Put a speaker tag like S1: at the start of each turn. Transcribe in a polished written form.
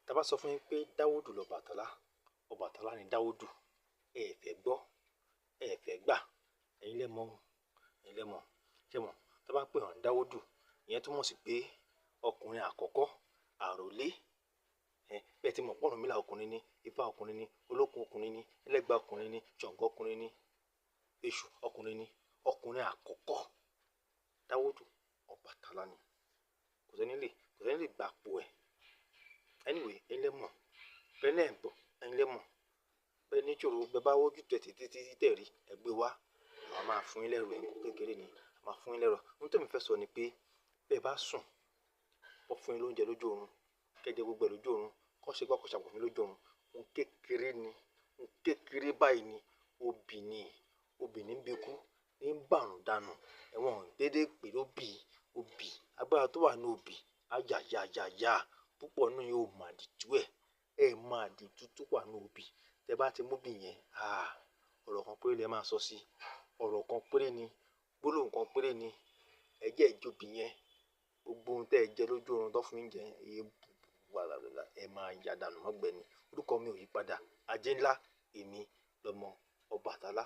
S1: Tá bá sọ fún yín pé Dáwódù lọbàtálá, Ọbàtálá ni Dáwódù, ẹ fẹ́ gbọ́, ẹ fẹ́ gbà, ẹ̀yin lẹ mọ̀, ẹ̀yin lẹ mọ̀. Ṣé mọ̀? Tá bá pè wọ́n Dáwódù, ìyẹn túmọ̀ sí pé ọkùnrin àkọ́kọ́, àrólé. Ẹ bẹ́ẹ̀ tí mọ̀ pé Ọ̀rúnmìlà ọkùnrin ni, Ifá ọkùnrin ni, Olókun ọkùnrin ni, Ẹlẹ́gbà ọkùnrin ni, Ṣàngó ọkùnrin ni, Èṣù ọkùnrin ni, ọkùnrin àkọ́kọ́ Dáwódù Ọbàtálá ni. Kò sẹ́ni lè, kò sẹ́ni lè gbapò ẹ̀. Anyway, ẹ̀yin lẹ mọ̀. Bẹ́ẹ̀ náà gbọ́, ẹ̀yin lẹ mọ̀. Bẹ́ẹ̀ ní ìṣòro, bẹ́ẹ̀ bá wójú tẹ̀ títí títí tẹ̀ rí, ẹ gbé wá. Àwa máa fún yín lẹ́rù ẹ̀ kékeré ni, a máa fún yín lẹ́rù. Ohun tí èmi fẹ́ sọ ni pé bẹ́ẹ̀ bá sùn, wọ́n fún yín lóúnjẹ lójú oorun, kẹ́ jẹ gbogbo ẹ̀ lójú oorun, kó ṣe gbá kó ṣàpọ̀ fún yín lójú oorun. Ohun kékeré ni, ohun kékeré báyìí ni, obì ni, obì ní ń bí ikú, ní ń bàrùn dànù. Ẹ̀wọ̀n dédé pè lóbì, obì. Agbára tó wà nínú obì, á yà yà yà yà. Púpọ̀ nínú yín ò mọ àdìtú ẹ̀. Ẹ mọ àdìtú tó wà nínú obì. Tẹ bá ti mú obì yẹn, àá, ọ̀rọ̀ kan péré lẹ máa sọ sí. Ọ̀rọ̀ kan péré ni, gbólóhùn kan péré ni. Ẹ jẹ́ ẹ jẹ obì yẹn. Gbogbo ohun tí ẹ jẹ lójú oorun tó fún yín jẹ, ẹ máa yà dànù mọ́gbẹ́ ni. Orúkọ mi ò yí padà. Ajé ńlá, èmi lọmọ Ọbàtálá.